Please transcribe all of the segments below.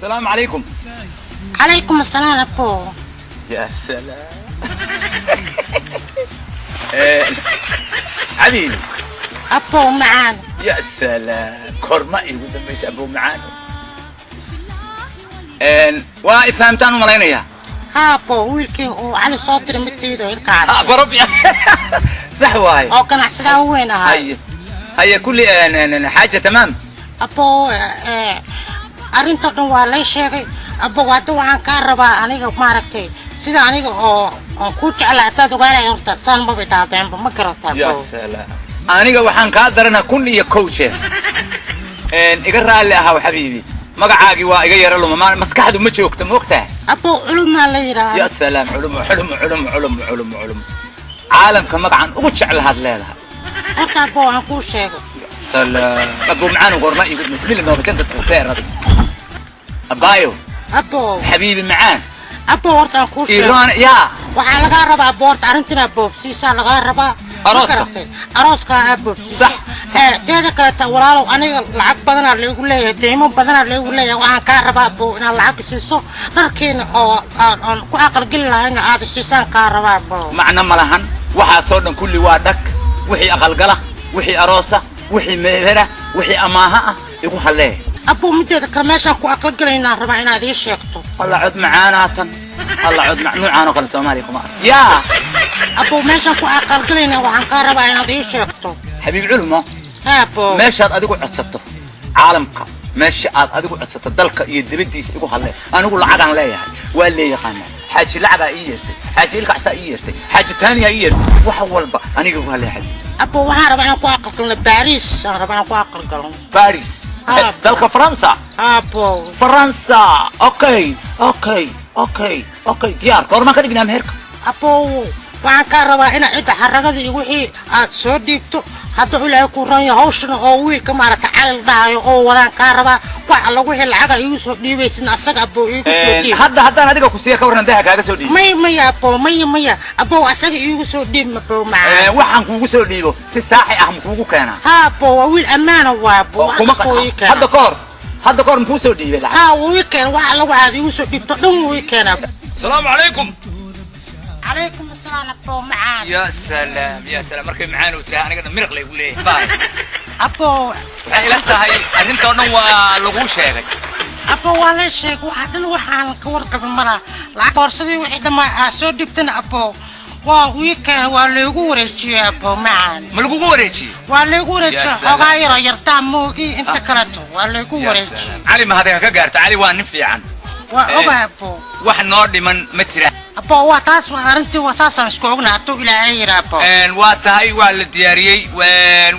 السلام عليكم. Calaykum asalaam, abo. يا سلام. آه، حبيبي. Abo macaan. يا سلام, korma igu dambaysa, abo macaan? Waa i fahamtaan u malaynayaa. Ha, abo, wiilkii uu Cali soo diray midtaydo ilkaas. Ah, barabi, sax waaye. Oo ganacsadaa u weyn ahay. هيا هيا, كل حاجة تمام. Abo, arrinta dhan waa lay sheegay, abo. Hadda waxaan kaa rabaa aniga, maaragtay, sida aniga oo aan ku jeclaa haddaad ogaanay, horta saan maba dhaadeenba, ma garataa? يا Abo. سلام, aniga waxaan kaa daranaa 1001 jeer. Iga raalli ahaw, xabiibi, magacaagii waa iga yara luma, maskaxdu ma joogto, ma ogtahay? Abo, culumaa la yidhaaha. يا سلام, culum culum culum culum culum culum, caalamka magacan ugu jeclahaad leedahay. Horta, abo, aan kuu sheegay. سلام, abo macaan, gorma igu bismillah nooba janta seerad, abaayo. Abo. xabiibi macaan. Abo, horta aan kuu sheegay. Iiraan yaa. Waxaa lagaa rabaa, abo, horta arrintan boobsiisaa lagaa rabaa, ma Arooska? garatay? Arooska aa boobsiisa. Sax. Teeda kaleta, walaalow, aniga lacag badanaa laygu leeyahay, deymo badanaa laygu leeyahay. Waxaan kaa rabaa, abo, inaad lacag siiso, dharkiina oo aan ku aqalgeli lahayna aad siisaan kaa rabaa, abo. Macno ma lahan waxaasoo dhan, kulli waa dhag. Wixii aqalgala, wixii aroosa, wixii meehera, wixii amaaha ah, igu hallee. Abo, mideeda kale, meeshaan ku aqalgelaynaa rabaa inaad ii sheegto. Alla cod macaanaatan, alla cod nuucaan oo kale Soomaaliya kuma ark yaa. Abo, meeshaan ku aqalgelaynaa waxaan kaa rabaa inaad ii sheegto. Xabiib culmo. Abo. Meeshaad adigu codsato, caalamka meesha aad adigu codsato, dalka iyo dibaddiisa, igu hadle. Anigu lacagaan leeyahay, waa lee yaqaanaa. Xaaji lacagaa ii yeertay, xaaji ilkacsaa ii yeertay, xaaji taaniyaa ii yeertay, wax walba aniga igu hadle, xaaji. Abo, waxaan rabaa inaan ku aqalgalno Baris, aan rabaa inaan ku aqalgalno. Baris? Ah. Dalka Faransa? Abo. Faransa, okay, diyaar. Goormaan ka dhignaa meherka? Abo, waxaan kaa rabaa inaad cidda xaragada iyo wixii aad soo dhiibto. Hadduu Ilaahay ku ron yahay, hawshana oo wiilka, maaragta, Calil dhahayo oo wadaan kaa rabaa. Wax alla wixii lacaga iigu soo dhiibaysin asaga, abo, iigu soo dhiib. Hadda haddaan adiga ku siiya, ka warran, daha kaaga soo dhiibo? Maya, maya, abo, maya, maya, abo, asaga iigu soo dhiib, abo macaan. Waxaan kuugu soo dhiibo si saaxi ah makuugu keenaa? Ha, abo, waa wiil ammaana, waa abo, wax Kuma kastoo ii keena. Hadda ka hor makuu soo dhiibay lacag? Ha, wuu ii keena. Wax alla waxaad iigu soo dhiibto dhan wuu ii keenaa. السلام عليكم. Calaykum asalaam, abo macaan. يا سلام يا سلام, markay macaan uu tiraha aniga dhan miriq laygu leeyahay, baay. Abo. Waxay ila tahay arrinta oo dhan waa laguu sheegay. Abo, waa la sheegay waxa dhan, waxaan ka warqabin malaha. Lacag boorsadii wixii dhammaa aa soo dhibtana, abo, waa ii keena, waa laygu wareejiyey, abo macaan. Ma lagugu wareejiyey? Waa laygu wareejiyey. Ya salaam. Xoogaa yaro yartaa moogi, inta kaleto waa laygu Ya wareejiyey. salaam. Cali mahadee ha ka gaarto, Cali waa nin fiican. Waa ogaa, abo. Wax noo dhiman ma jira. Abo, waa taas, waa arrintii, waa saasaan isku ogna hadduu Ilaahay yidhi, abo. Waa tahay, waa la diyaariyey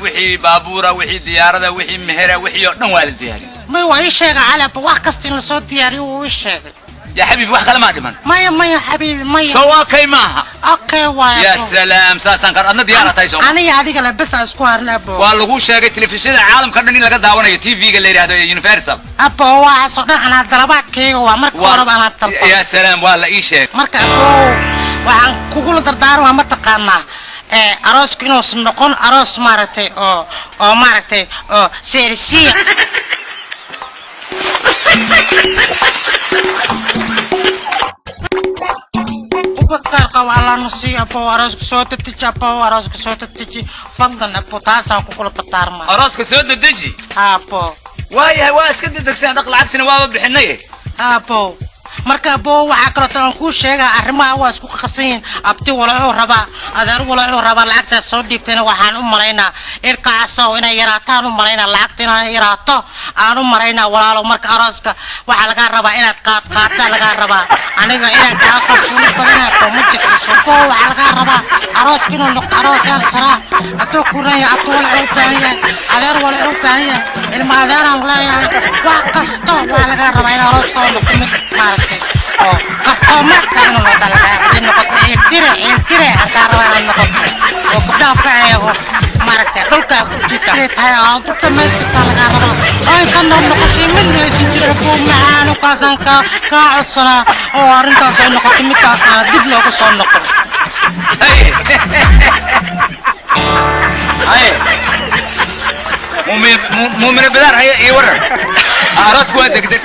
wixii baabuura, wixii diyaarada, wixii mehera, wixii oo dhan waa la diyaariyey. May, waa ii sheegay Cali, abo, wax kasta in lasoo diyaariyo wuu ii sheegay. يا حبيبي, wax kale maa dhiman? Maya, maya, xabiibi, maya. Soo waa kay maaha? Okay waay. يا Abo. سلام, saasaan qar adna diyaara tahay soo. Aniga adiga le bes aan isku harna, abo. Waa lagu sheegay telefishinada caalamka dhan in laga daawanayo, TV-ga la yidhahdo ee Universal. Abo, waxaasoo dhan anaa dalabaadkayga waa marka horeba anaa dalba. يا سلام, waa la ii sheegay. Marka, abo, waxaan kugula dardaarmaa, mataqaanaa, aroosku inuusan noqon aroos, maaragtay, oo maaragtay oo seerisiya. Ubad qaar qaba Allah na siiyo, abo. Arooska soo dedeji, abo, arooska soo dedeji, fadlan, abo, taasaan kugula dardaarmaa. Arooska soo dedeji. Abo. Waayahay, waa iska dedegsaan dhaq, lacagtina waaba bixinay. Abo, marka, abo, waxaa kaleeto aan kuu sheegaa, arrimaha waa isku qasan yihiin. Abti walacuu rabaa, adeer walacuu rabaa. Lacagtaad soo dhiibtayna waxaan u malaynaa, ilkaasow, inay yaraataan u malaynaa, lacagta inay yaraato aan u malaynaa, walaalow. Marka arooska waxaa lagaa rabaa inaad qaad qaataa lagaa rabaa. Aniga inaan kaa kalsooni badana, abo, ma jirto. Abo, waxaa lagaa rabaa arooska inuu noqdo aroos yaal saraa hadduu ku leeyahay. Abti walacuu u baahan yahay, adeer walacuu u baahan yahay, ilma adeeraan leeyahay, wax kasto waxaa lagaa rabaa in arooska oo noqdo mid, maaragtay, oo kartoomaadka inuu noqdo lagaa haddii noqoto ciiltire, ciiltire aan kaa rabaa inaad noqoto oo gabdhaha facaya oo, maaragtay, dhulka ku jita siday tahay aad u dhamaystirtaa lagaa rabaa, oo aysan noo noqoshay midna aysan jirin. Kuu macaan kaasaan kaa codsanaa oo arrintaas ay noqoto midtaa aan dib looga soo noqon. Hey. Hey. Muumina bidaar, haye, ii waran, aroosku waa degdeg.